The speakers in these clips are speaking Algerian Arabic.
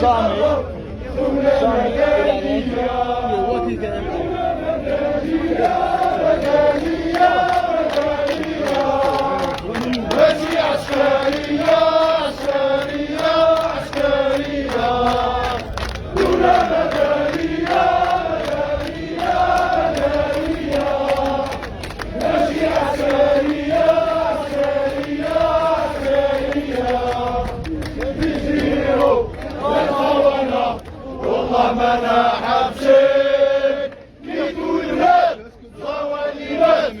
Jamais, jamais il ماشي عسكرية عسكرية عسكرية، دولة مدنية مدنية مدنية. ماشي عسكرية عسكرية عسكرية. بيجيرو الخونة والله ما انا حابسين كي تولد زواليات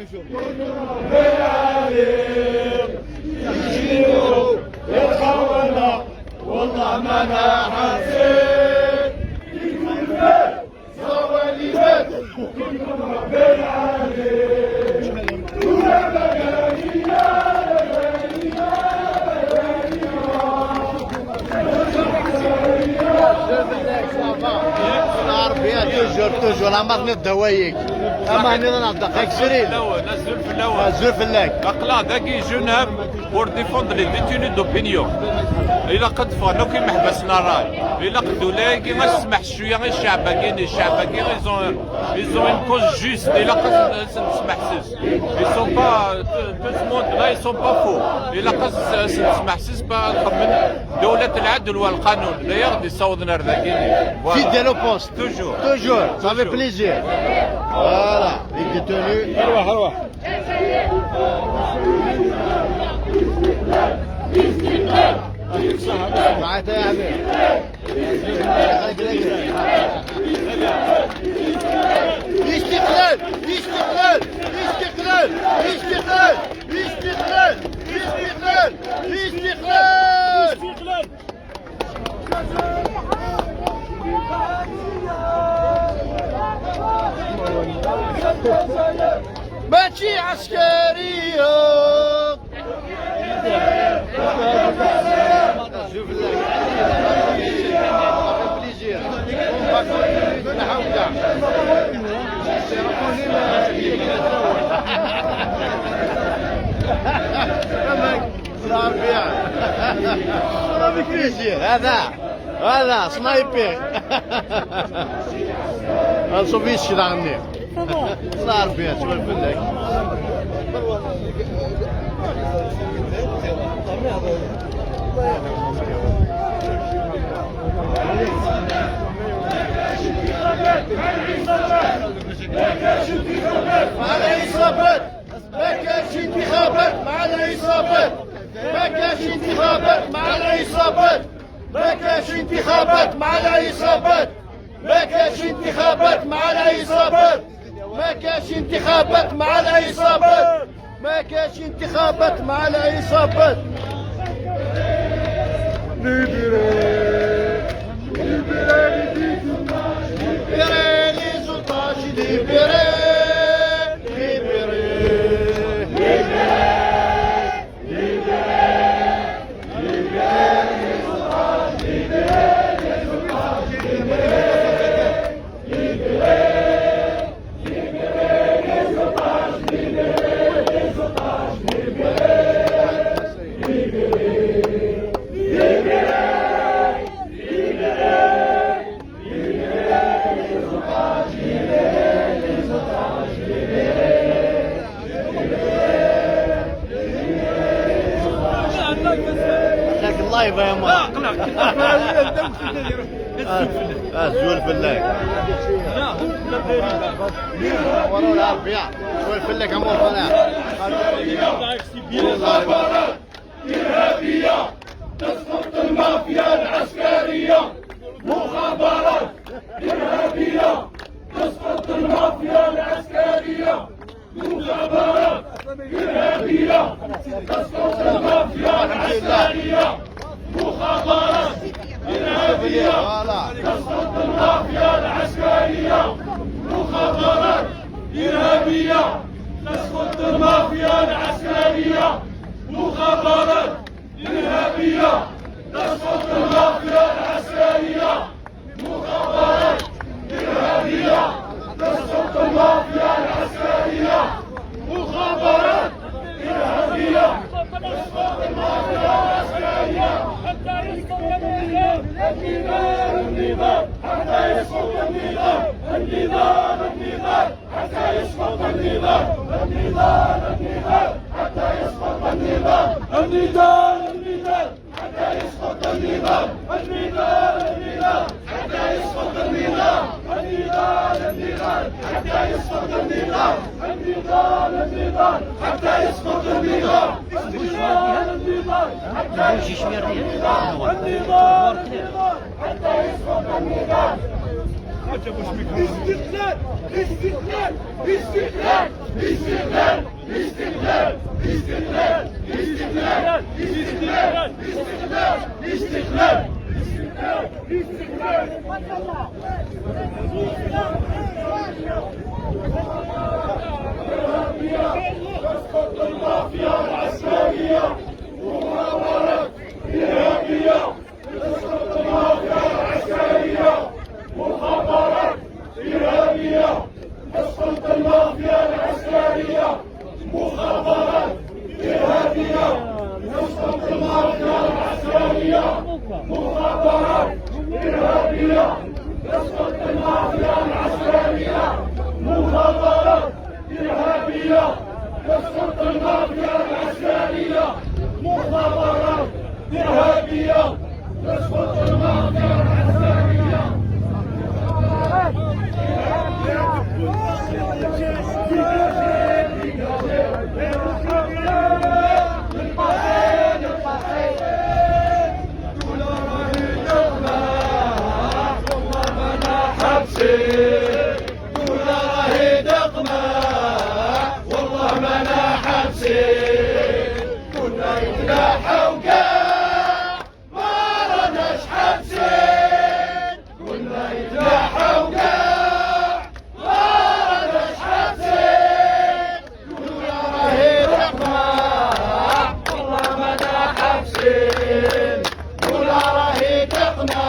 بالعليم. يجيرو الخونة والله ما انا حابسين كي تولد زواليات بالعليم. دولة مدنية العربية toujours toujours عمرني الدوايق اما هني نعطيك سرين. الأول نزل في الأول. زور فلاك. أقلا ذاكي Genève pour défendre les détenus d'opinion. إلا قد فغنو كي محبسنا الراي إلا قدو لا كي ما تسمح شوية غير الشعب كاين الشعب كاين ils ont une cause juste. إلا قد تسمح سيس ils sont pas tout ce monde là, ils sont pas faux. إلا قد تسمح سيس من دولة العدل والقانون لا يغدي صوتنا ذاكي. Fidèle au poste. Toujours. Toujours, ça fait Toujours. plaisir. Voilà, les détenus. اروح اروح. معاك يا حبيبي. استقلال استقلال استقلال استقلال استقلال استقلال استقلال. ماشي عسكرية. شوف plaisir. Plaisir. هذا هذا sniper نشوف ايش عني العربية. شوف بالك. مع العصابات ما كانش انتخابات، مع العصابات ما كانش انتخابات، مع العصابات ما كانش انتخابات، مع العصابات ما كانش انتخابات، مع العصابات ما كانش انتخابات، مع العصابات ما كانش انتخابات، مع العصابات. Libérez les otages, libérez, libérez. لك ال live يا ما زول فلاك ورا العربية زول فلاك عمو فلاح. مخابرات إرهابية تسقط المافيا العسكرية. مخابرات إرهابية تسقط المافيا العسكرية. مخابرات إرهابية تسقط المافيا العسكرية. مخابرات إرهابية Voilà. تسقط المافيا العسكرية. مخابرات إرهابية تسقط المافيا العسكرية. مخابرات إرهابية تسقط المافيا العسكرية. مخابرات إرهابية تسقط المافيا العسكرية. مخابرات إرهابية تسقط المافيا العسكرية. حتى يسقط الإرهاب. النضال النضال حتى يسقط النظام. النضال النضال حتى يسقط النظام. النضال النضال حتى يسقط النظام. النضال النضال حتى يسقط النظام. النضال النضال حتى يسقط النظام. النضال النضال حتى يسقط النظام. النضال النضال حتى يسقط النظام. النضال النضال حتى يسقط النظام. النضال النضال حتى يسقط النظام. استقلال استقلال استقلال استقلال استقلال استقلال استقلال استقلال استقلال استقلال استقلال. تسقط المافيا العسكرية، مخابرات إرهابية. تسقط المافيا العسكرية، مخابرات إرهابية. تسقط المافيا العسكرية، مخابرات إرهابية. تسقط المافيا العسكرية، مخابرات إرهابية. تسقط المافيا العسكرية، مخابرات إرهابية. تسقط المافيا العسكرية، مخابرات إرهابية. تسقط المافيا العسكرية. دولة راهي دقمة، والله ما انا حابسين. كنا يتلاحوا كاع، ما راناش حابسين. كنا يتلاحوا كاع، ما راناش حابسين. دولة راهي دقمة، والله ما انا حابسين. دولة راهي دقمة،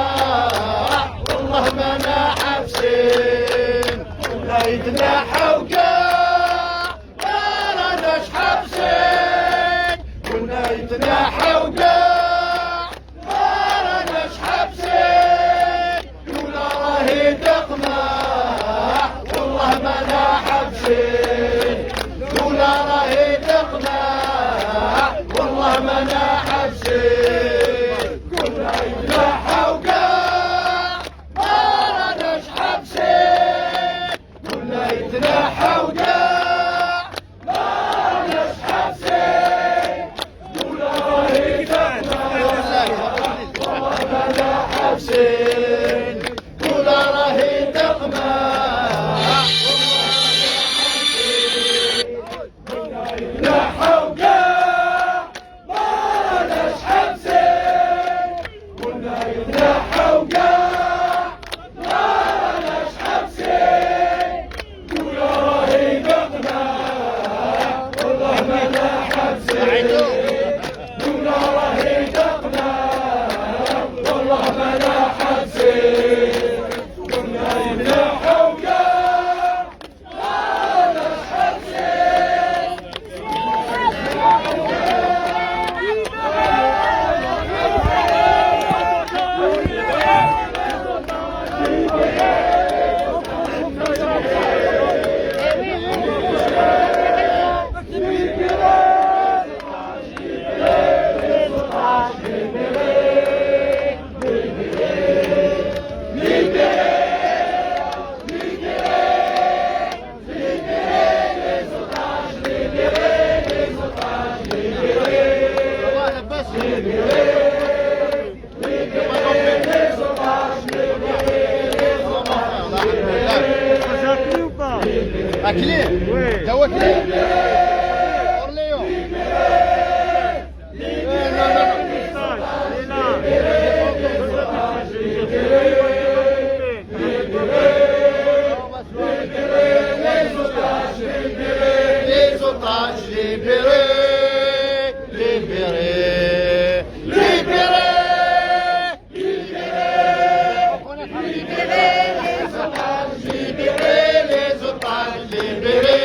والله ما انا حابسين. كنا يتلاحوا كاع، ما راناش حابسين. كنا يتلاحوا كاع، ما راناش حابسين. دولة راهي دقمة، والله ما انا حابسين. دولة راهي دقمة، والله ما انا حابسين. كنا يتلاحوا كاع، ما راناش حابسين. كنا يتلاحوا كاع، ما راناش حابسين. دولة راهي دقمة، والله ما انا حابسين. دولة راهي دقمة، يتلاحوا كاع، ما راناش حابسين. كنا يتلاحوا كاع، ما راناش حابسين. دولة راهي دقمة، والله ما انا حابسين. دولة راهي دقمة، والله ما انا حابسين. كنا يتلاحوا كاع، ما راناش حابسين. أكلين؟ Oui. توا أكلين؟ أورليون. لا لا لا. Les otages libérés, libérés, libérés, libérés, les otages libérés, les otages libérés,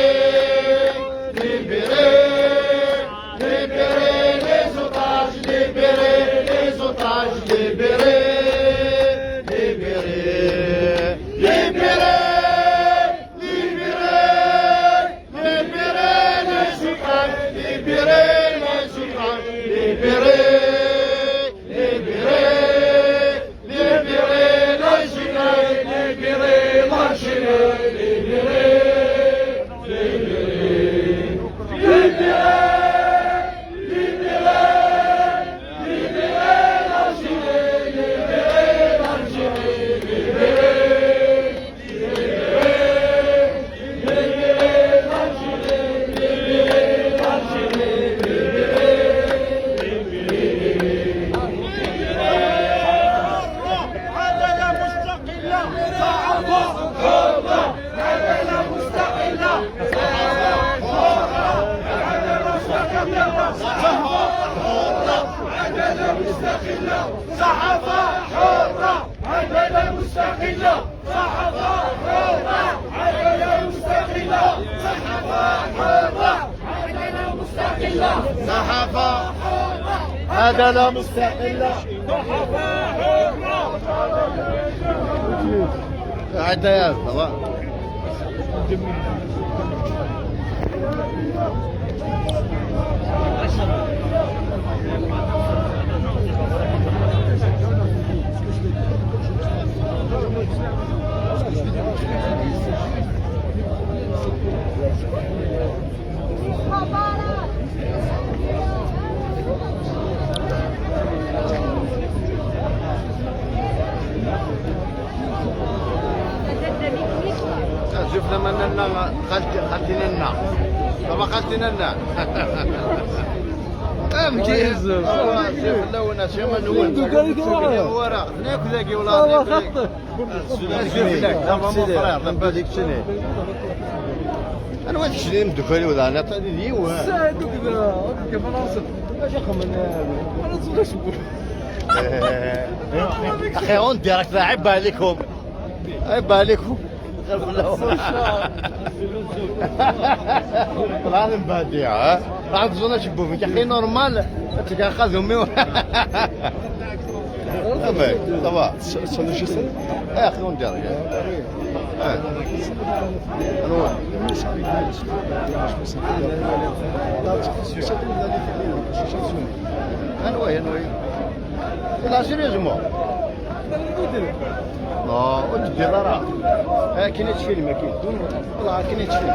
عدالة مستقلة. عدا يا طبعا. شفنا من لنا خالتي، خالتي لنا، طبعا خالتي لنا. امشي شوف اللون شي من هو ورا هناك ذاكي ولا شوف لك زعما mon frère، لاباس؟ شنو انا واش شنو مدخلي ولا انا طادي ديو. ساعدوك كيف نوصل اش من انا نوصل. اخي en direct، عيب عليكم، عيب عليكم. العالم بديع ها راح تزونا شبو فيك اخي، normal تلقى خذهم. ça va؟ ايه اخي en direct. اه انا انا انا لا sérieusement لا وتدير راه كاين هادشي فيلم، كاين والله كاين هادشي فيلم،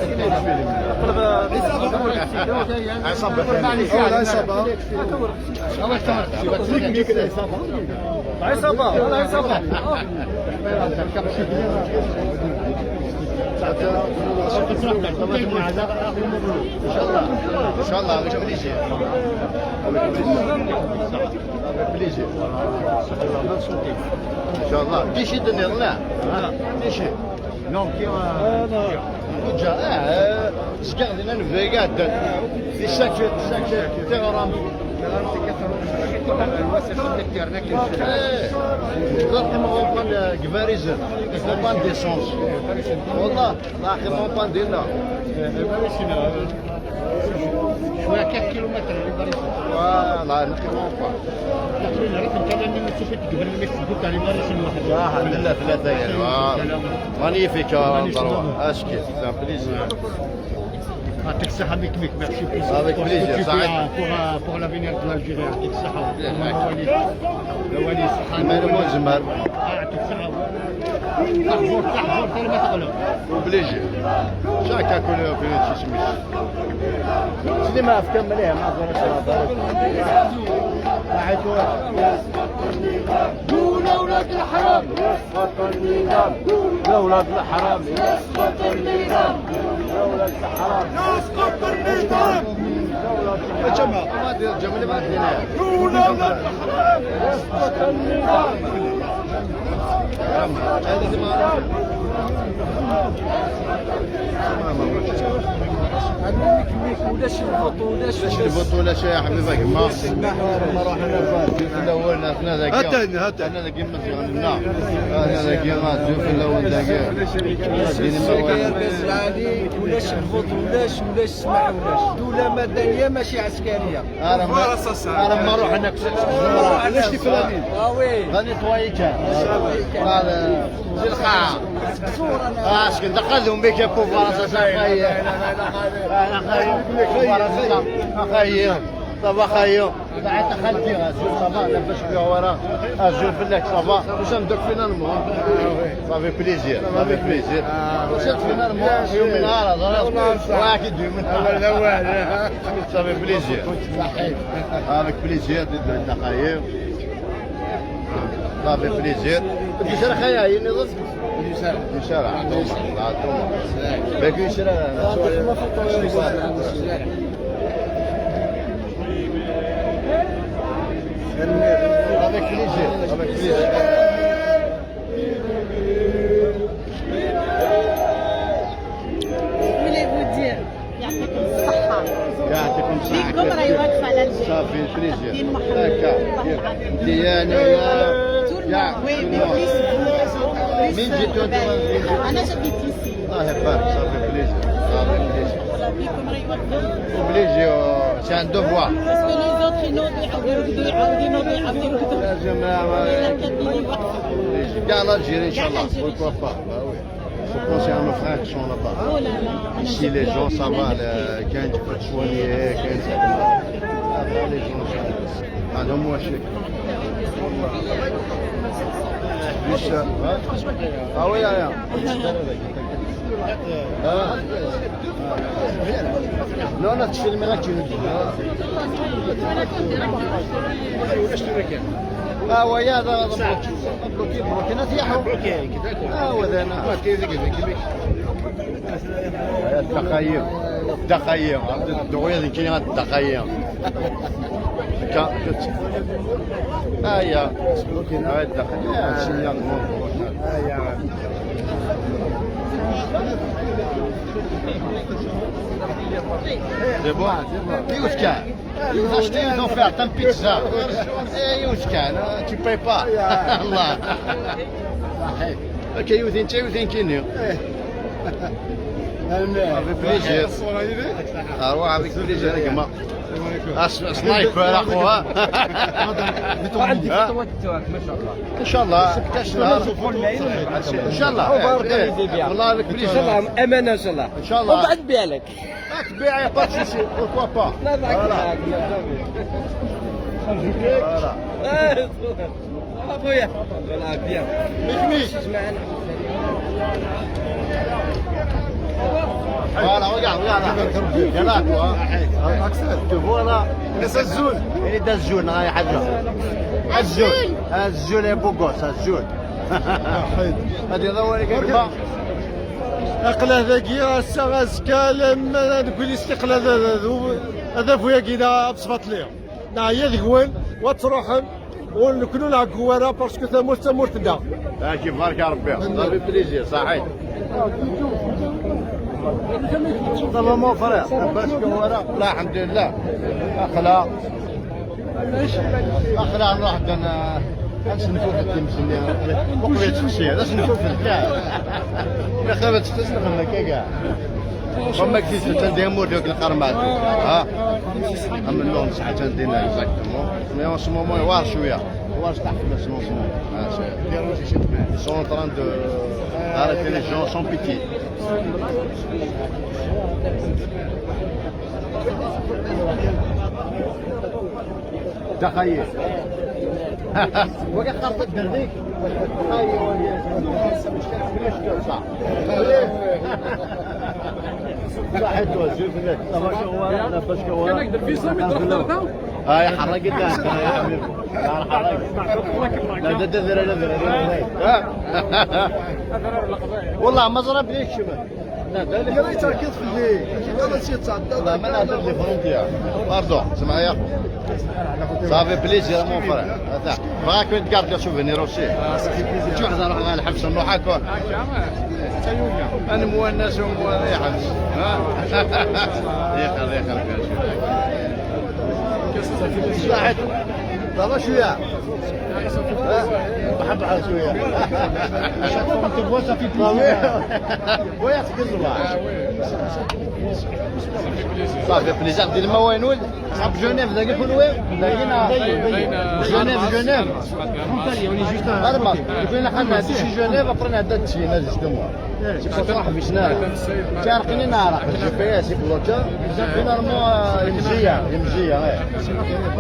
كاين هادشي فيلم. عصابة، عصابة، عصابة عصابة. ان شاء الله، ان شاء الله، avec plaisir، avec plaisir، avec plaisir، ان شاء الله. ديشي دنيا لا ديشي Non, qui وجا اه سكاغ نبدا قاعد في chaque chaque تغرام. ضرت en panne كفاريزن، en panne d'essence، والله لا اخي en panne ديالنا. شويه 4 كيلومتر. voilà نخي en panne. نعرف انت لاني مسافه قبل ما يسدوا تاع لي واحد. الحمد لله، ثلاثة يعني magnifique endroit اشكي، c'est un plaisir. يعطيك الصحة ميك ميك، merci. Avec plaisir. Pour l'avenir de l'Algérie، يعطيك الصحة الولي الولي الصحة. مال زمر. يعطيك الصحة، تحفور تحفور ما تغلب. obligé شاكا كل في شي سميت سيدي ما كمليها ما دون اولاد الحرام. يسقط النظام، يا ولاد الحرام، يسقط النظام. يا ولاد الحرام. يسقط النظام. يا جماعة ما دير الجمله ما دينا. دون اولاد الحرام. يسقط النظام. هذا ما ولاش ال vote ولاش؟ لاش ال vote ولا شيء يا حبيبي، ما ما روح انا في الاول انا ذاك. هاتني هاتني. انا ذاك مزيان، انا ذاك في الاول ذاك. العالي ولاش ال vote ولاش ولاش سمع ولاش دولة مدنية ماشي عسكرية. انا ما انا ما اروح هناك. علاش تفلانين؟ اه oui. غادي طويكا هذا زي القاعة. اه اسكن دخلهم بك pouvoir خاي خاي، ça va خاي؟ بعد خالتي ça va؟ لاباس بها ورا ازول فلاك ça va؟ وسام دوك finalement ça fait plaisir، ça fait plaisir. وصلت finalement يوم نهار واحد يوم نهار، ça fait plaisir، avec plaisir خاي، ça fait plaisir. بشرى خيا يني ضد بشرى عطوما باكي يشرى. Avec plaisir, avec plaisir. Voulez-vous dire يعطيكم الصحة. يعطيكم الصحة. بكم راهي واقفة على الجيش. ça fait plaisir. الدين محمد. هكا والله العظيم. ديانا يا Tout le monde, oui, mais plus vous, plus مين جيتوا انتم؟ انا j'habite ici. الله يبارك، ça fait plaisir، ça fait plaisir. بكم راهي واقفه. Obligé, c'est un devoir. Parce que les autres ينوضوا يعاودوا يرقدوا، يعاودوا ينوضوا يعاودوا يرقدوا. لازم. لا، كاتبين واقفه. كاع l'Algérie ان شاء الله. كاع l'Algérie. Pourquoi pas? Bah oui. Faut penser à nos frères qui sont là-bas. Oh là là, أنا Ici, les gens, ça va, كاين tu peux te soigner, كاين là-bas, les gens, عندهم مشاكل. Plus, ah oui, ah, ah. Non, non, tu filmes là, tu nous dis. اه ويا هذا bloqué bloqué bloqué نتيحو bloqué. اه وذانا التخيم التخيم الدغيا ذيك كاين التخيم. هيا هاي التخيم. هيا. C'est bon. يوسكا ils ont acheté, ils ont fait un pizza. Eh يوسكا tu payes pas. الله. Ok, يوثين تا يوثين كيني. Avec plaisir. اروح avec plaisir يا جماعة. Sniper اخوها. عندي فوتوات تاعك ما شاء الله. ان شاء الله كاش نهار ان شاء الله. والله avec plaisir. ان شاء الله امانه ان شاء الله. ان شاء الله. ومن بعد نبيع لك. تبيع y a pas de souci, pourquoi pas. لا معك. Voilà. اخويا والله bien. مش Voilà, regarde, regarde là. Viens là, toi. Tu vois là? C'est Azul. Il est d'Azul, hein, يا حاجة. Azul. Azul est beau gosse, Azul. هذه ضوء اللي اقلا ذاكي الساعة زكا لما نقول استقلال هذا فويا كينا بصفات ليا نعيا ذكوان وتروحن ونكونوا العكوارة parce que ثمورت ثمورتنا. كيف بارك يا ربي. Ça fait plaisir, صحيح. Ça va mon frère? لاباس كوارا؟ لا الحمد لله. اخلا اخلا نروح انا نسنفو في التمسني وقبل تفسير نسنفو في الكاع يا خي ما تستسلم كاع فما كي تندير مور دوك القرمات ها اما اللون صح تندينا exactement, mais en ce moment يوار شويه يوار تحت بس en ce moment ils sont en train de arrêter les gens sans pitié. تخيل وكا خرطت درديك صح صحيت هاي حرقت يا حبيبي لا لا لا لا والله ما زرب ليك شبه. لا لا تركز في الليل لا ما نهضر les frontières, pardon. سمع يا خو, ça fait plaisir mon frère. هذا بغاك تقعد le souvenir aussi. شو حدا نروح الحبس نروح هكا انا مونس ومو يحبس ها يخل يخل صحيت دابا شويه بحب على شويه. ويا تكزوا. Ça fait plaisir. دير ما وين ولد صحاب جنيف ذاك يكون وين لقينا جنيف جنيف أربعة يقول حنا شي جنيف après عندنا تشينا justement, c'est pour ça حبسنا تعرقني نعرف ال GPS يبلوكا finalement يمزية يمزية.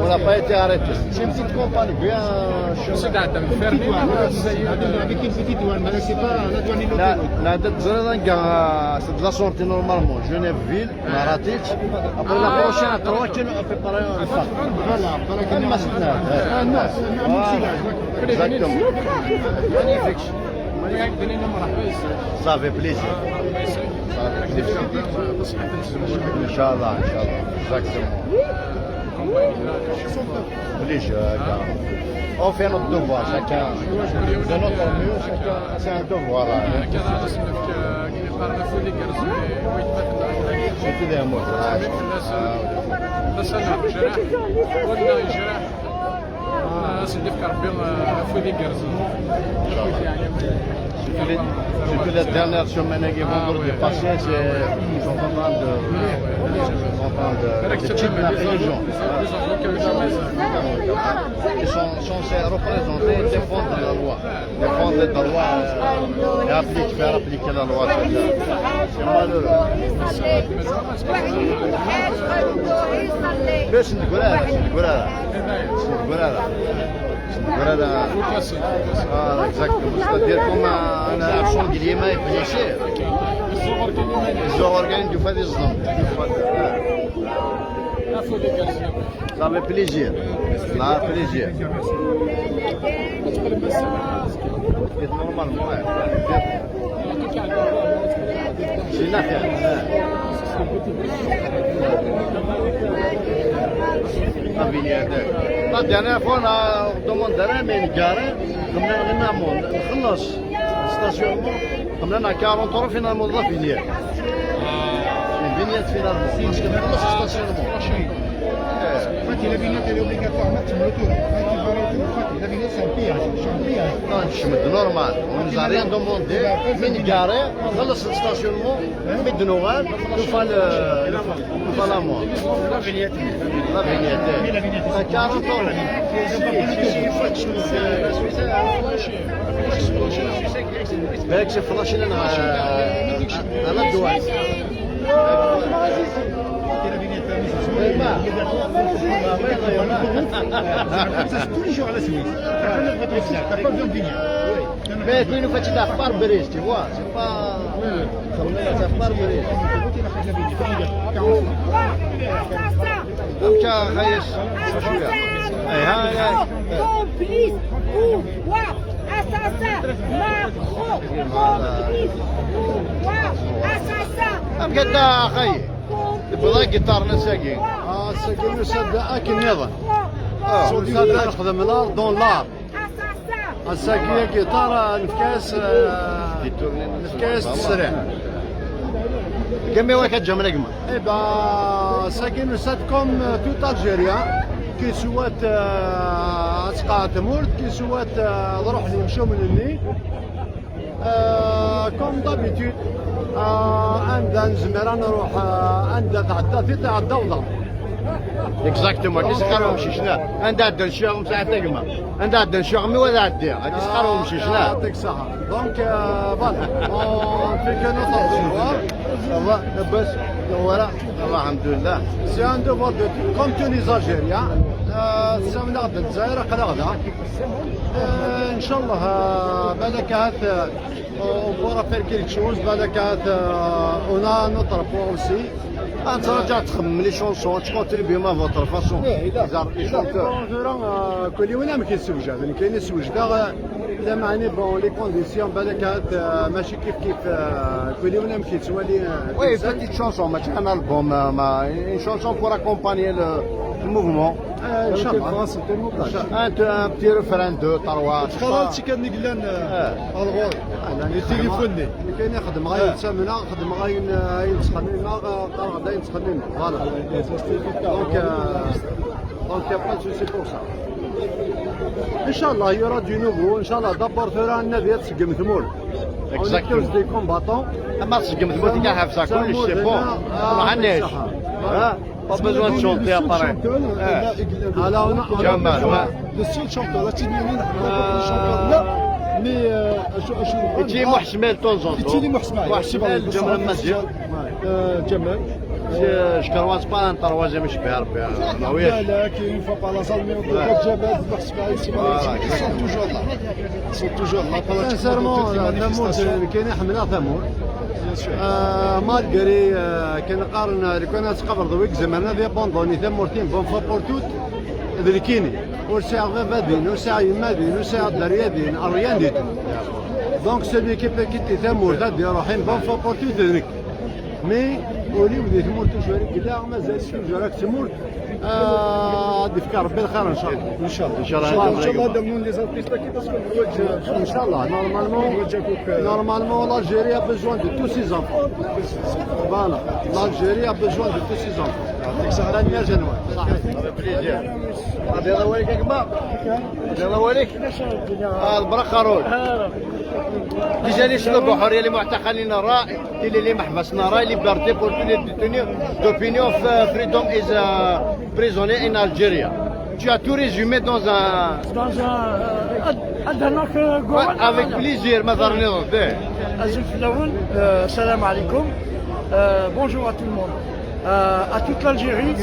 On n'a pas été arrêté. C'est une petite compagnie bien. Avec une petite douane, mais c'est pas la douane. لا لا درت c'est de la sortie normalement Genève ville ما راتيتش après la prochaine 3 kilo à peu près. Voilà, ما ستنا. Exactement. Magnifique. Ça fait plaisir. Ça fait plaisir. إن شاء الله، إن شاء الله. Exactement. Obligé. On fait notre devoir, chacun. De notre mieux, chacun, c'est un devoir. C'est des mots. الناس جراح قلنا جراح. سندفك ربي فودي كرزن. Surtout la dernière semaine qui vendredi passé, ils sont en train de, ils sont en train de kidnapper les gens. Ils sont censés représenter et défendre la loi. Défendre les droits et appliquer, faire appliquer la loi. C'est malheureux. باش نقولها، باش نقولها، باش نقولها، باش نقولها. اه exactement, c'est-à-dire comme un sanglier ما يبنيش الزغر كاين du fait الظلم. Ça fait plaisir. Ça fait plaisir. Normalement, ouais. C'est une affaire. La vignette. La dernière fois, on a demandé à mais نقاري قمنا نخلص stationnement قمنا 40 euros finalement la vignette. Une vignette finalement parce que نخلص stationnement. En fait, la vignette, elle est obligatoire, maximum retour. Quand tu vas retour, la vignette, c'est un péage. C'est un péage. Non, نشمد normal. On nous a rien demandé. من قاري نخلص ال stationnement من نوغال نوفا نوفا l'amende. La vignette. La vignette. 40 euros. Si, si, بالك شي فلاشي لنا على الدوار. La vignette, ça, c'est tous les jours à la Suisse. T'as pas besoin de vignette. Mais tu nous fais ta pare-brise, tu vois, c'est pas. C'est pare-brise. Donc, خايس شوية. اي هاي هاي. Complice, pouvoir, assassin, Macron, complice, pouvoir, assassin. أم قد خي بلا جيتار نساقي. اه ساكن نسد اكل نظام نسد نخدم l'art dans l'art. Assassin. الساكية جيتار نفكاس نفكاس تسريع. كم واحد جمع نجمة. Eh ben, ساكن نسد comme tout Algérien qui souhaite تقع تمورد qui souhaite نروح نمشيو من الني comme d'habitude عندها نزمر نروح عندها تعدى في تعدى وضع. Exactement, كي سقارو مشي شنا عندها عندنا شي ساعة تقمة عندها عندنا شي مي ولا عدي هادي سقارو مشي شنا. يعطيك الصحة. donc voilà, on fait que notre devoir. Ça va, لاباس نورا الله الحمد لله. C'est un devoir de comme tous les Algériens. تسامنا غدا الجزائر قلا غدا ان شاء الله بالك هات on pourra faire quelque chose بالك هات on a notre poids aussi. انت رجع تخمم les chansons تكونتريبي à votre façon les chanteurs. كل يوم ما كيتسوجد كاين السوجده لا معني bon les conditions بالك هات ماشي كيف كيف كل يوم ما كيتوالي. oui, petite chanson ماشي un album ما une chanson pour accompagner le mouvement. ان شاء الله. un petit refrain, deux, trois. خلاص كان نقلان الغور تليفوني كاين يخدم غاي يتسامنا خدم غاي يتخمم غادا يتخمم voilà donc y a pas souci pour ça. ان شاء الله y aura du nouveau ان شاء الله. D'abord ثورا النبي تسقم ثمور. Exactement. Des combattants. اما تسقم ثمور كاع حافظه كلش c'est bon ما عندناش pas besoin de chanter après. Alors, on a جمال Le seul chanteur, la petite chanteur là, mais تجي محسمال temps en temps. تجيني محسمال. محسمال جمال مزيان. جمال. Je croise pas un troisième شبه ربي ما لا وياش. لا كاين fois par la salle, mais en tout cas جمال محسمال, ils sont toujours là. Ils sont toujours là pendant Sincèrement, toutes les manifestations. كاين حمله ثمور malgré كنقارن اللي كنا تقبر ضويك زمان ذي abandonner ثمورتين bonne fois pour toutes ذلكيني ورسع غابادين ورسع يمادين ورسع دريادين rien du tout. Donc celui qui peut quitter ثمور غادي يروح bonne fois pour toutes ذلك mais ولي ودي ثمور toujours كلا مازال toujours راك تمور غادي يفكر ربي الخير ان شاء الله. ان شاء الله. ان شاء الله. ان شاء الله دمون les artistes كي parce que ان شاء الله. Normalement, l'Algérie a besoin de tous ses enfants. Voilà, l'Algérie a besoin de tous ses enfants. صحيح. Plaisir. الله واليك يا كما الله واليك البرا. Déjà les slogans حرية لمعتقلين الرأي اللي محبسنا راي, liberté pour tous les détenus d'opinion, freedom is prisonnier in Algeria. Tu as tout résumé dans un Dans un أدناك. Avec plaisir ما ضرني. Azul fellawen, السلام عليكم. Bonjour à tout le monde. À toute l'Algérie,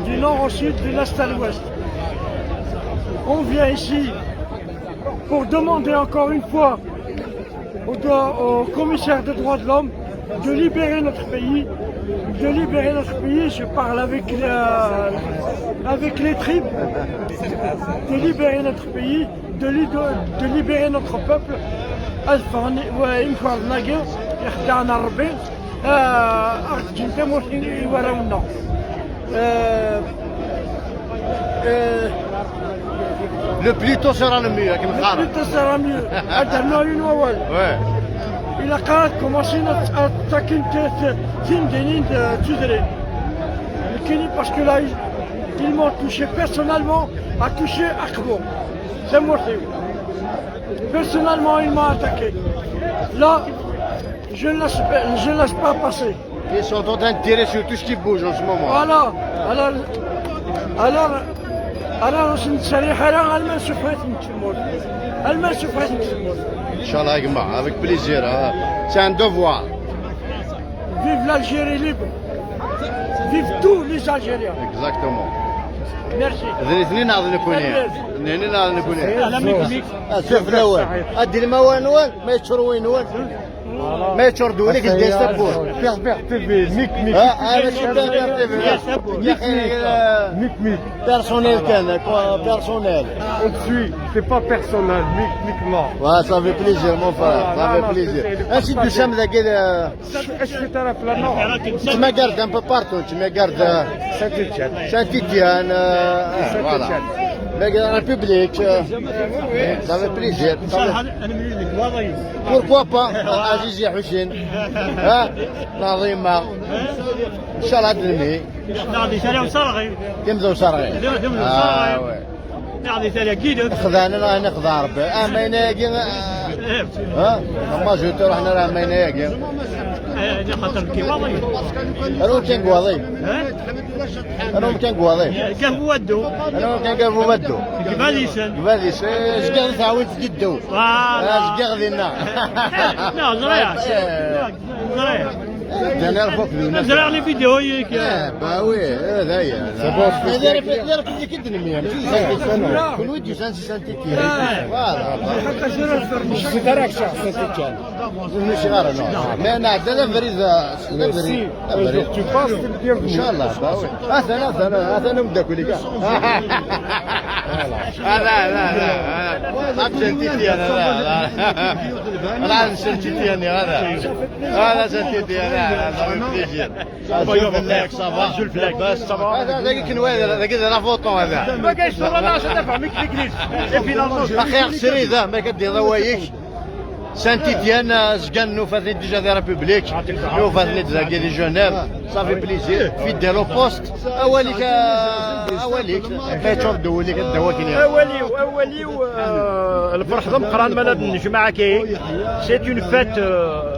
du nord au sud, de l'est à l'ouest. On vient ici pour demander encore une fois au commissaire des droits de l'homme de libérer notre pays, de libérer notre pays, je parle avec les tripes, de libérer notre pays, de libérer notre peuple. ألف ناقي يخدعنا ربي أرجو تموت يوراونا. Le plus tôt sera le mieux كما قال. Plus tôt sera mieux. هدرنا une أول. إلا قالت commencé attaquer تيمدينين تدري كاين parce que là ils m'ont touché personnellement, a touché Akbo. C'est moi. Personnellement, ils m'ont attaqué. Là, je ne laisse pas passer. Ils sont en train de tirer sur tout ce qui bouge en ce moment. Voilà. Alors, نتسريح على المنسوفات نتموت المنسوفات نتموت. إن شاء الله يا جماعة, avec plaisir, hein. C'est un devoir. Vive l'Algérie libre. Vive tous les Algériens. Exactement. Merci. اثنين ناض نكوني اثنين ناض نكوني شوف الاول ادي الموان وين ما يتشر وين وين ما يتشر دوليك دي سبور. Berbère TV, ميك ميك. اه ماشي Berbère TV يا اخي. ميك ميك. Personnel كان personnel. On te suit, c'est pas personnel, ميك ميك ما. Ouais, ça fait plaisir mon frère, ça fait plaisir. Ainsi du sam ذاك. Est-ce que tu as la nord? Tu me gardes un peu partout, tu me gardes Saint-Étienne. Saint-Étienne, voilà. Mais la République, ça fait plaisir. Pourquoi pas, عزيزي حسين ها نظيمة ان شاء الله تنمي. نعطي ثاني وصرغي. كم صرغي. اه oui. نعطي ثاني اكيد. خذانا راه نخذ ربي اه ما يناقي ها ما جوتو رحنا راه ما يناقي. خاطر كي واضي. انا كان قواضي انا كان قواضي. كان ودو. انا كان كان ودو. قباليسن. قباليس اش تعاون تجدو اش قاعد. لا زريع زريع. انا فوق. زرع les vidéos يك. اه bah oui هذا هي هذا راه كي الدنيا كل ودي سان Saint-Étienne, voilà. ماشي غير non mais انا عندنا vrai vrai. Tu passes, t'es le bienvenu. ان شاء الله, bah oui. هذا هذا هذا نبدا كل كاع هذا هذا هذا Saint-Étienne هذا هذا Saint-Étienne هذا هذا Saint-Étienne هذا plaisir. Ça va هذا هذاك كنوال هذاك la photo هذا. ما كاينش صورة لا تدفع ميك l'église. اخي سري ذا ما كدير ضوايك Saint-Étienne زكان نوفاتني déjà de République نوفاتني déjà de Genève, ça fait plaisir, fidèle au poste. اوليك اوليك ما تشوف دوليك الدواكين. اولي اولي الفرح ضم قران بلد الجماعه كي c'est une fête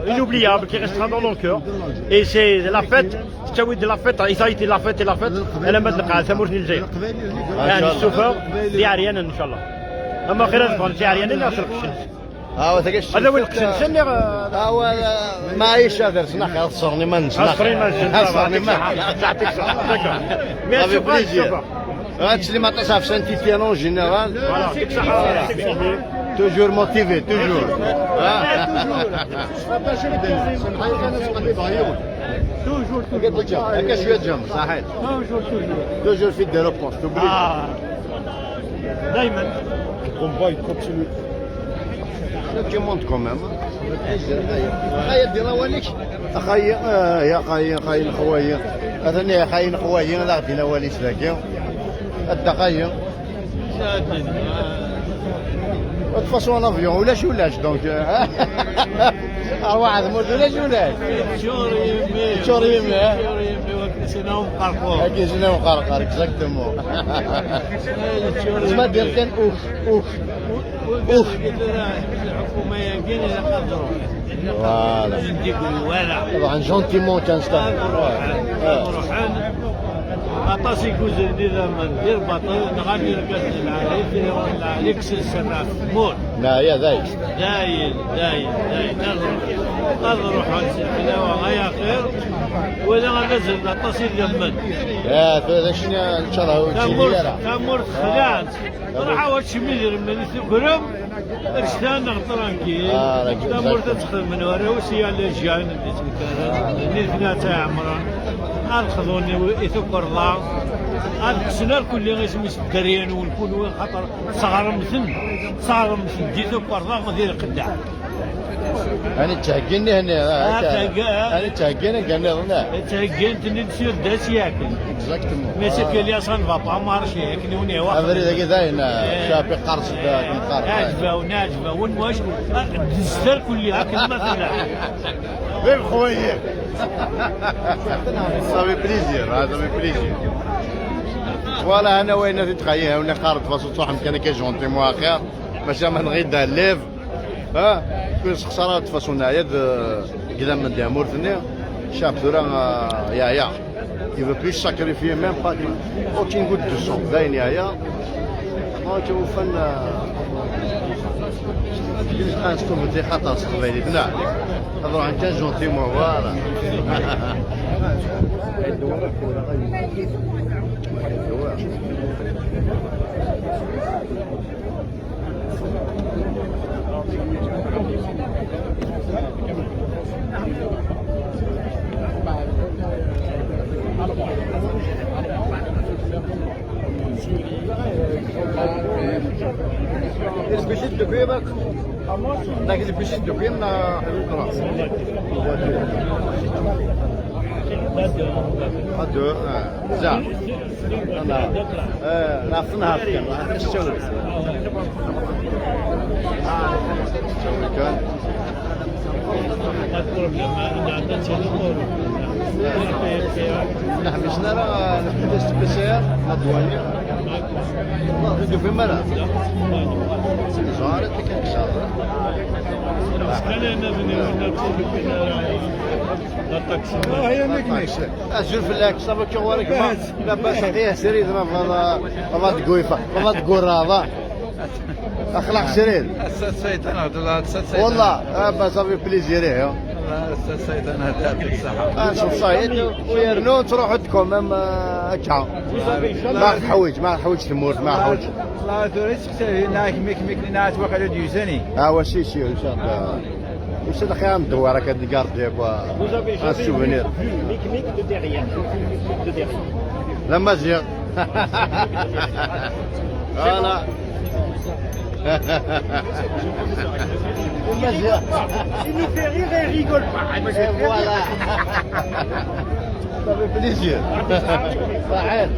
inoubliable qui restera dans nos cœurs et c'est la fête تسوي de la fête, ça a été la fête, la fête. انا ما تلقى ثمورني الجاي يعني السوفر دي عريان ان شاء الله اما خير في عريان لا الشمس. اه ثقش. هذا هو القشن. هو ما ايش هذا سنخ صرني ما نسنخ. صرني ما صرني ما يعطيك الصحة. Merci plaisir. هادشي اللي ما تصاف Saint-Étienne en général, toujours motivé, toujours. Toujours. هكا شويه جنب صحيح. Toujours, toujours. Toujours fidèle au poste. دائما. Combat, il continue. Tu montes quand même. خاي دير واليك اخي آه يا خاي خاي خويا هذا خاي خويا لا غادي واليش ذاك الدقايق de toute façon l'avion ولاش ولاش donc ارواح موت ولاش ولاش شوري. سنهم قرقور. هاكي سنهم قرقر, exactement. تسمى دير كان اوف اوف اوف. الحكومه يمكن يقدروا. voilà. ولا طبعا gentiment تنستغل. روحان اطاس يكوز النظام ندير بطل نغني ركز العالي العالي كسر السماء موت. لا يا ذاي. داين داين داين نروح الحلاوه غير خير ولا غنزل اطاس يذمن. يا هذا شنو ان شاء الله تمر تمر خلات راح واش ميدير من ثكرم رشتان tranquille. تمر تدخل من ورا وسي على جان اللي تمكان نيتنا تاع عمران الخذوني يثكر الله الكسنا الكل غير الدريان والكل خاطر صغر مثل صغر مثل دي ثكر الله غادي القدع. انا تهجني هنا انا تهجني قلنا تهجنت نسير داس ياكل. exactement. mais c'est que là ça ne va pas marcher كني وني واحد افري ذاك داين شابي قرص ذاك مقرص. عجبه ونعجبه ونواش دزتر كل هاك مثلا. vive خويا, ça fait plaisir, ça fait plaisir. voilà انا وين تتخيل وين قارد فاصل صح كان كي gentiment خير باش ما نغيد الليف ها كل خسارات façon يد كذا من دامور ثني شاب ثورا يا يا il veut plus sacrifier même pas aucune goutte de sang باين يا يا ما توفن نستوفي دي خطر قبيلي نعم نروح انت gentiment voilà. البشيت دوكيمك لكن البشيت دوكيم حدود راس هادو زعم انا نعرف نهار كان الشوي الشوي كان. نحن مش نرى نحن test PCR la douane ندو في ملا زهرت كان شاطر. هي ميك. ازول في اللاك ça va كي غورك لاباس عليه سريد ما ما تقويفه ما تقول هذا اخلاق سريد. والله ابا ça fait plaisir. يعطيك الصحة. اه صحيت ويرنو تروح عندكم même هكا ما حوايج ما حوايج تمور ما حوايج. لا تريد ناك ميك ميك ناك وقع ديوزاني. اه وشي شي ان شاء الله وش هذا خيام دوارة كتقاردي quoi un souvenir. ميك ميك de derrière, de derrière. لا مزيغ voilà مزيغ. Il nous fait rire et il rigole pas. Et voilà. Ça fait plaisir. صحيح.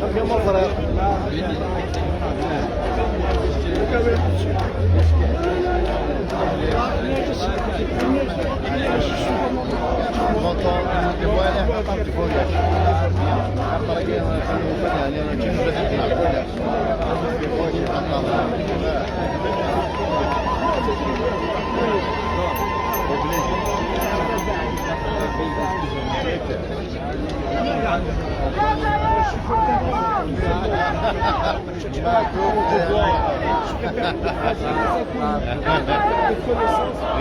Ok, mon frère.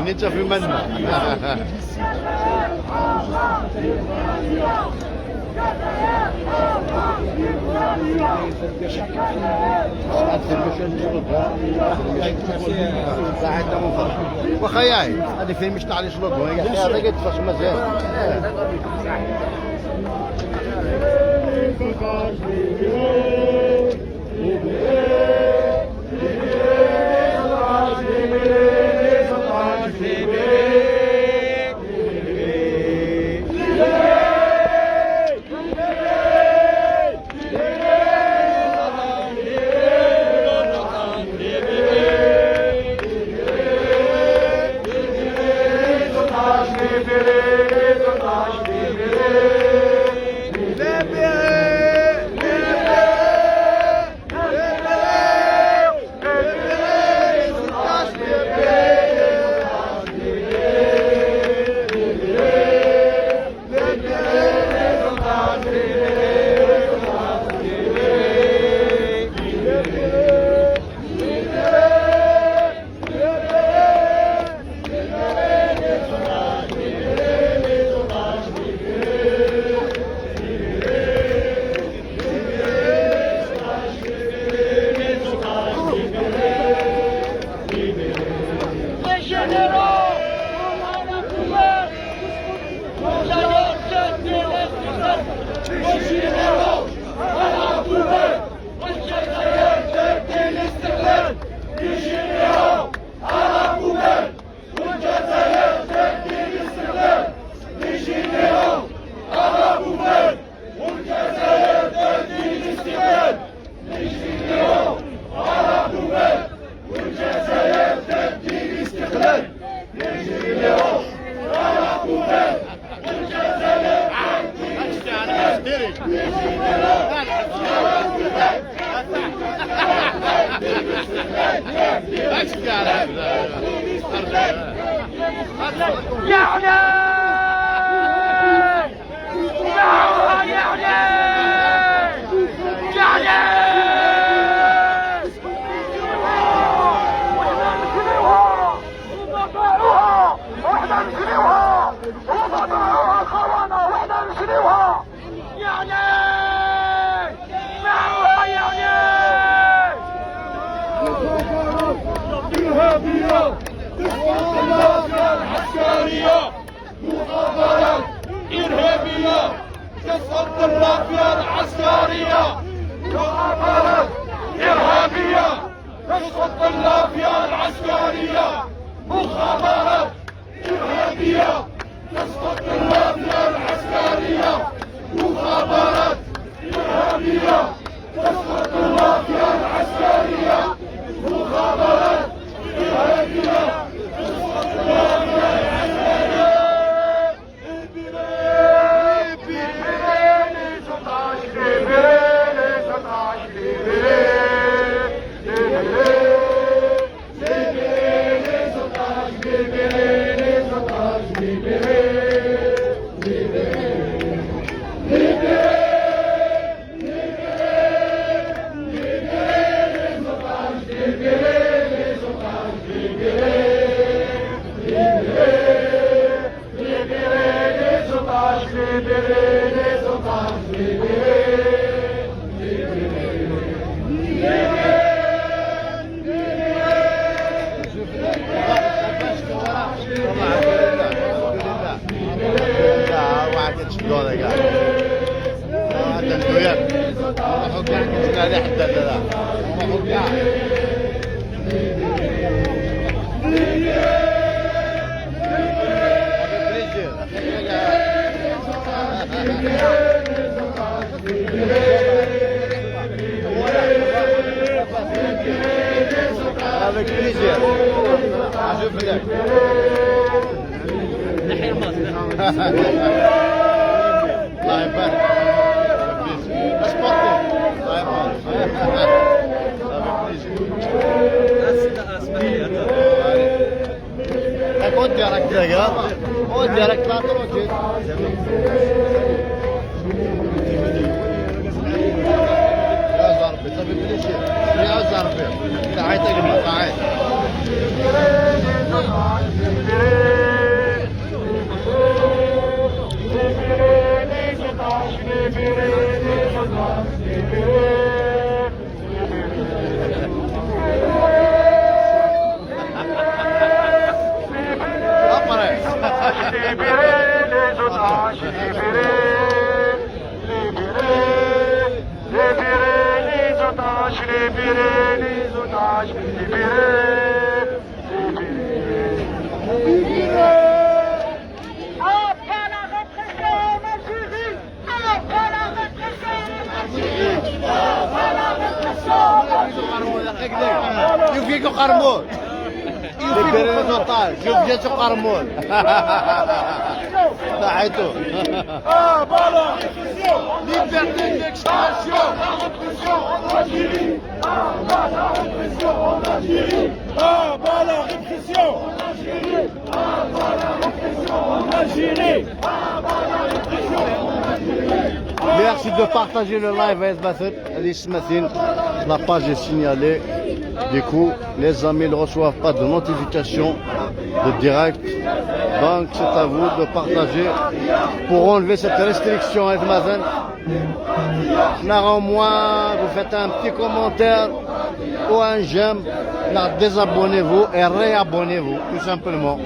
انت في منا. واخا ياي هذه فين مش تاع les slogans هذا قد فاش مازال. يا علي يا علي يا علي واحنا نشريوها وما واحنا نشريوها وما باعوها الخونة واحنا نشريوها يا علي باعوها يا علي. إرهابية المافيا العسكرية، مخابرات إرهابية تسقط المافيا العسكرية، مخابرات إرهابية تسقط المافيا العسكرية، مخابرات إرهابية تسقط المافيا العسكرية، مخابرات إرهابية تسقط المافيا العسكرية، مخابرات إرهابية تسقط المافيا العسكرية. Libérez les otages, libérez les otages, libérez, libérez, libérez les otages, libérez les otages, libérez, libérez, libérez, libérez les otages, libérez les otages, libérez, libérez, libérez les otages, libérez les otages, libérez, libérez, libérez, لا واحد تشدوا هذا كاع هذا ندويات نروحوا كاع كنت عليه حتى لا نروحوا كاع. Avec plaisir. Avec plaisir. شوف لك. الله يبارك. Sportif. الله يبارك. Avec plaisir. ودي راك تلقى ودي راك طلع tranquille. يا زربي ça fait plaisir يا زربي تعيط يا تعيط. Libérez les otages, libérez, Après. libérez les otages, libérez, libérez, libérez les otages, libérez les otages, libérez, libérez. À bas la répression en Algérie! À bas la répression en Algérie! À bas la répression en Algérie! يوفيكو قرمون libérez les otages يوفيكو قرمون صحيتو. Liberté d'expression, la répression en Algérie. À bas la répression en Algérie. À bas la répression en Algérie. À bas la répression en Algérie. À bas la répression en Algérie. Merci de partager le live أيثماثن أيستماثين. La page est signalée. Du coup, les amis ne reçoivent pas de notification de direct. Donc, c'est à vous de partager pour enlever cette restriction أيثماثن. Au moins, vous faites un petit commentaire ou un j'aime. Désabonnez-vous et réabonnez-vous, tout simplement.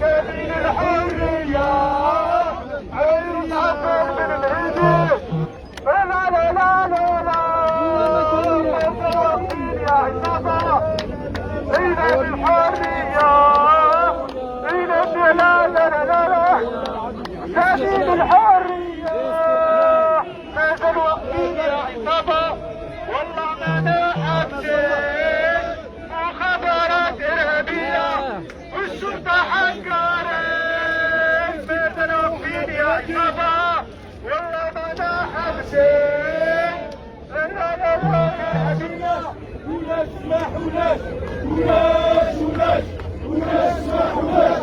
سبيل الحرية عين تعبر من الهدي لا لا لا لا لا يا عصابة إلى الحرية إلى لا لا لا لا لا سبيل الحرية مازال واقفين يا عصابة والله ما حابسين مخابرات إرهابية. ولاش سماح ولاش ولاش ولاش ولاش سماح ولاش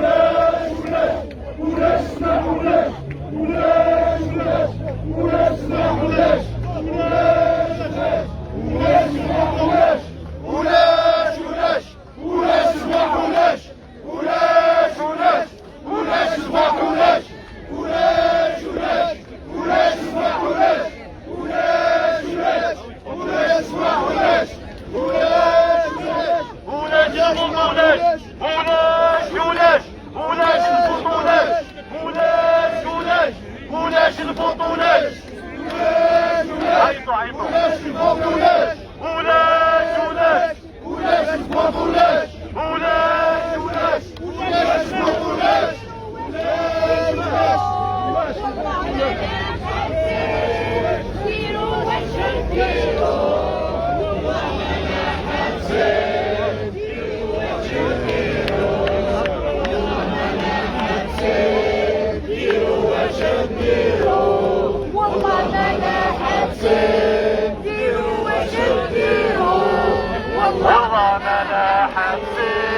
ولاش ولاش ولاش سماح ولاش ولاش ولاش ولاش سماح ولاش ولاش ولاش ولاش سماح ولاش ولاش ولاش ولاش سماح ولاش ولاش ولاش ولاش سماح ولاش ولاش ولاش ولاش سماح ولاش ولاش ولاش ولاش سماح ولاش ولاش ولاش ولاش ولاش ولاش ولاش البطولات ولاش ولاش ولاش البطولات عيطوا عيطوا ولاش البطولات ولاش ولاش ولاش البطولات ولاش ولاش ولاش البطولات ولاش ولاش. ديروا واش ديروا. والله ما لا حابسين، ديروا واش ديروا. والله ما لا حابسين،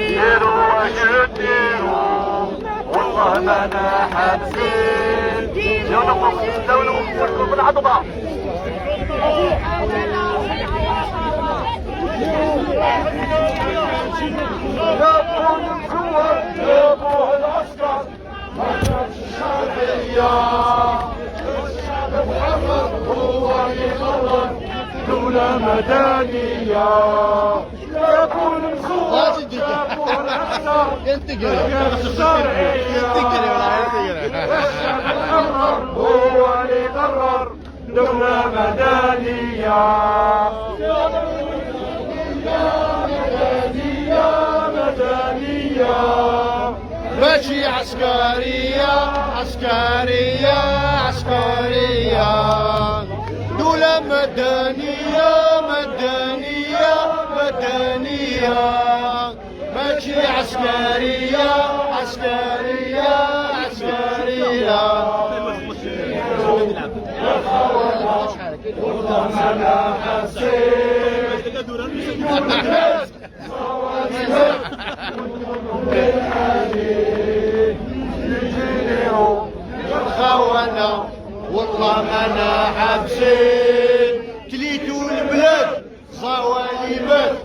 ديروا واش ديروا، والله ما لا حابسين. ديروا واش ديروا. بالعضبة. جابوا المزور، جابوه العسكر، ما كانش الشرعية. الشعب محرر هو اللي قرر دولة مدنية. جابوا المزور، جابوه العسكر، ما كانش الشرعية. الشعب محرر هو اللي قرر دولة مدنية. مدنية مدنية ماشي عسكرية عسكرية عسكرية، دولة مدنية مدنية مدنية، ماشي عسكرية عسكرية عسكرية. والله ما لا حسيت الخونة، والله ما انا حابسين. كليتو البلاد زوالي مات.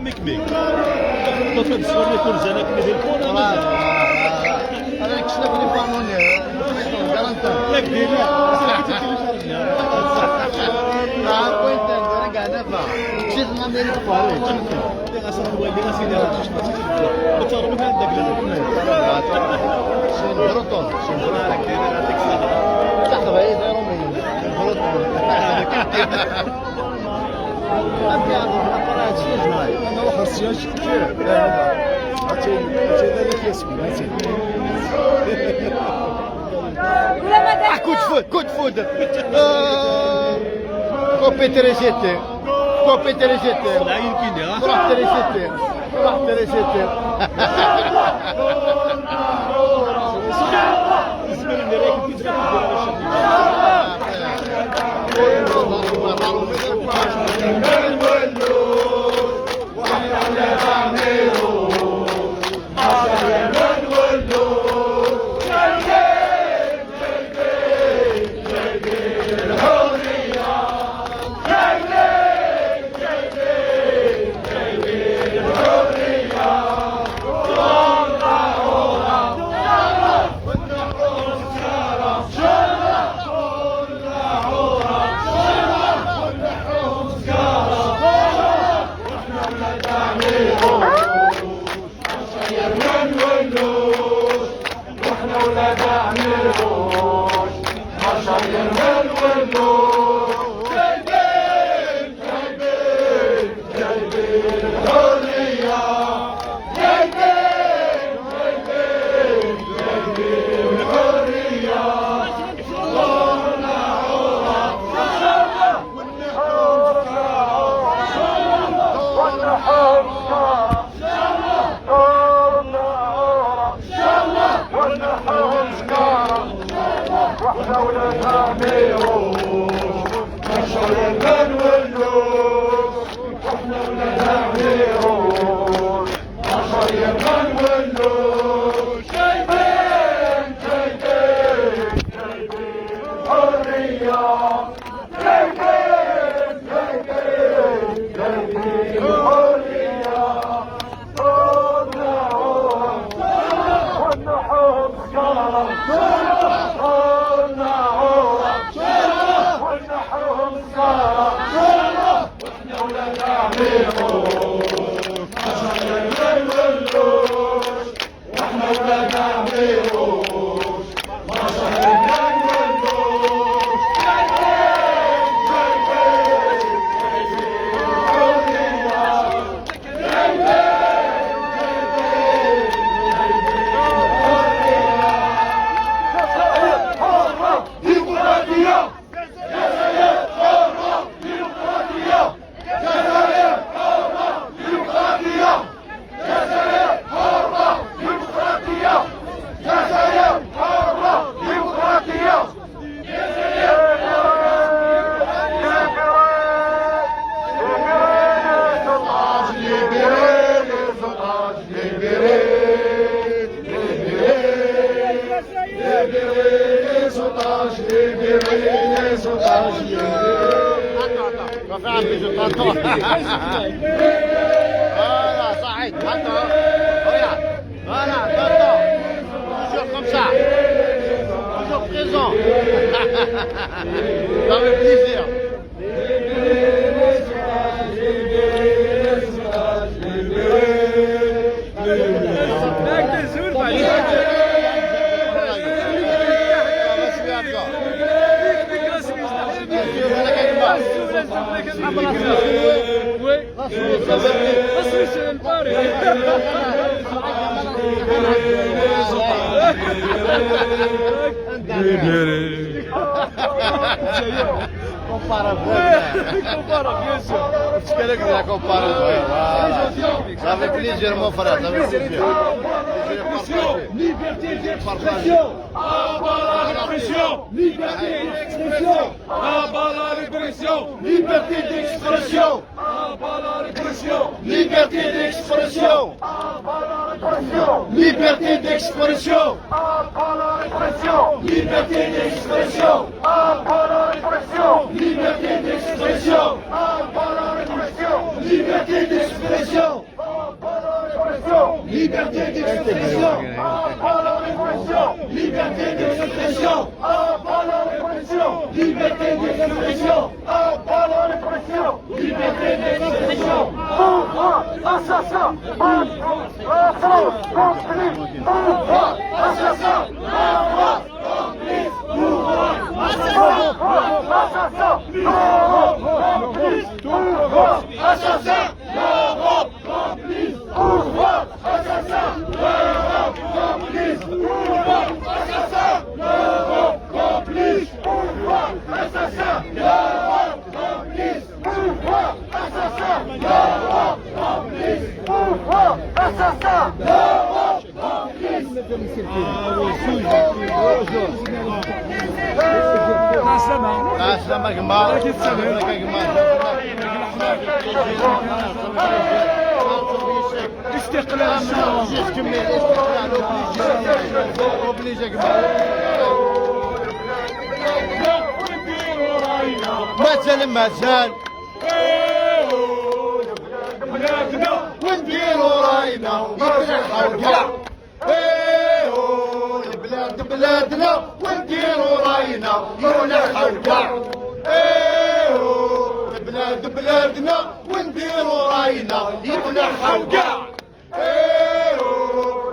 ميك ميك انا كشنا في فاموني ياك دير. وين انا قاعد نفع مشيت لامريكا. C'est breton, c'est breton. تحت بعيد رومي breton. انا واخا السياج هاتي هذاك ياسمين هاتي. ولا مدنية. Coup de foudre, coup de foudre. Coupé électricité. Coupé électricité. روح électricité. روح électricité. واحنا ولاد عميروش ما شاير ما نولوش. جايبين جايبين جايبين الحرية، جايبين جايبين جايبين الحرية. والنحور. جايبين جايبين جايبين الحرية. ونحوهم سكارة، ونحوهم سكارة، واحنا ولاد عميروش ما يولوش، واحنا ولاد عميروش ما شهرنا يولوش. جايبين جايبين الحرية، جايبين جايبين الحرية. حرة ديمقراطية، جزائر حرة ديمقراطية، جزائر حرة ديمقراطية، جزائر حرة ديمقراطية، جزائر حرة ديمقراطية. Libérez les otages, libérez, libérez, libérez les otages, libérez les otages, libérez. Va faire un bisou, attends. Voilà, صحيت. Attends. Regarde. Voilà, attends. Toujours comme ça. Toujours présent. Ça fait plaisir. Libérez les otages, libérez les otages, libérez, libérez. Ça fait plaisir, mon frère, ça fait plaisir. Liberté d'expression. À bas la répression. Liberté d'expression. À bas la répression. Liberté d'expression. À bas la répression. Liberté d'expression. À bas la répression. Liberté d'expression. À bas la répression. Liberté d'expression. À bas la répression. Liberté d'expression. À bas la répression. Liberté d'expression. À bas la répression. Liberté d'expression. À bas la répression. Liberté d'expression. À bas la répression. Liberté d'expression. À bas la répression. Liberté d'expression. Pouvoir assassin. La France complice. Pouvoir assassin. La France complice. Pouvoir assassin. Assassin. L'Europe complice. Pouvoir assassin. L'Europe complice. Pouvoir assassin. L'Europe complice. Pouvoir assassin. L'Europe complice. Pouvoir assassin. L'Europe complice. Pouvoir assassin. L'Europe complice. Pouvoir assassin. L'Europe complice. مع السلامة يا جماعة. يا جماعة. استقلال. Obligé, جماعة. مازال مازال ونديروا راينا يتنحاو كاع. ايه البلاد بلادنا ونديروا راينا ونحاو كاع. ايه البلاد بلادنا ونديروا راينا يتنحاو كاع. ايه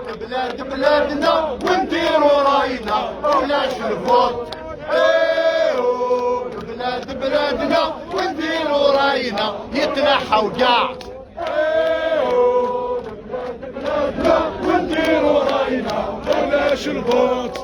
البلاد بلادنا ونديروا راينا ولاش ال vote. ايه البلاد بلادنا ونديروا راينا يتنحاو كاع. ونديروا راينا بلاش ال vote.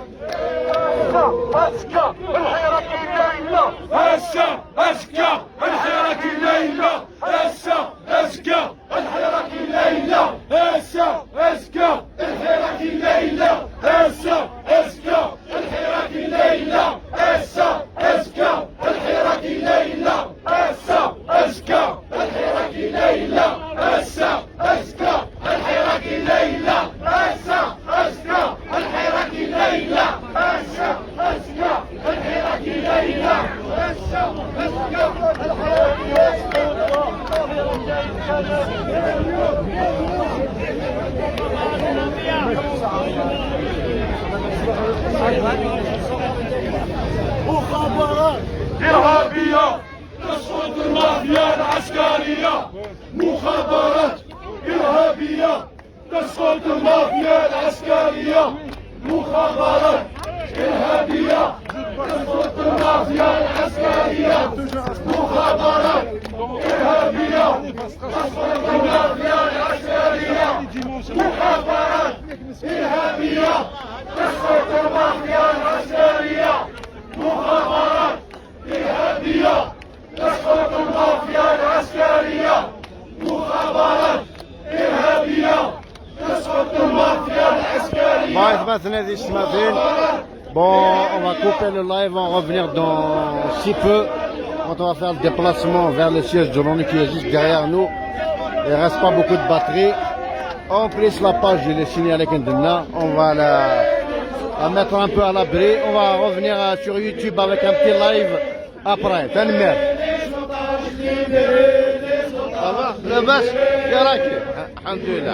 أسكا الحراك الليلة، هسا أسكا الحراك الليلة، هسا أسكا الحراك الليلة، هسا أسكا الحراك الليلة، هسا أسكا الحراك الليلة، هسا أسكا الحراك الليلة، هسا أسكا الحراك الليلة، هسا أسكا الحراك الليلة، هسا أسكا الحراك الليلة، هسا أسكا الحراك. مخابرات إرهابية تسقط المافيا العسكرية. مخابرات إرهابية تسقط المافيا العسكرية. مخابرات إرهابية تسقط المافيا العسكرية. مخابرات إرهابية تسقط المافيا العسكرية. مخابرات إرهابية تسقط المافيا العسكرية. مخابرات إرهابية تسقط المافيا العسكرية. مخابرات إرهابية تسقط المافيا العسكرية. Bon, on va couper le live, on va revenir dans si peu, quand on va faire le déplacement vers le siège de l'ONU qui est juste derrière nous. Il ne reste pas beaucoup de batterie. En plus, la page, je l'ai signalé qu'on on va la mettre un peu à l'abri. On va revenir sur YouTube avec un petit live après. تنمير. Ça va؟ لاباس؟ كي راكي؟ الحمد لله.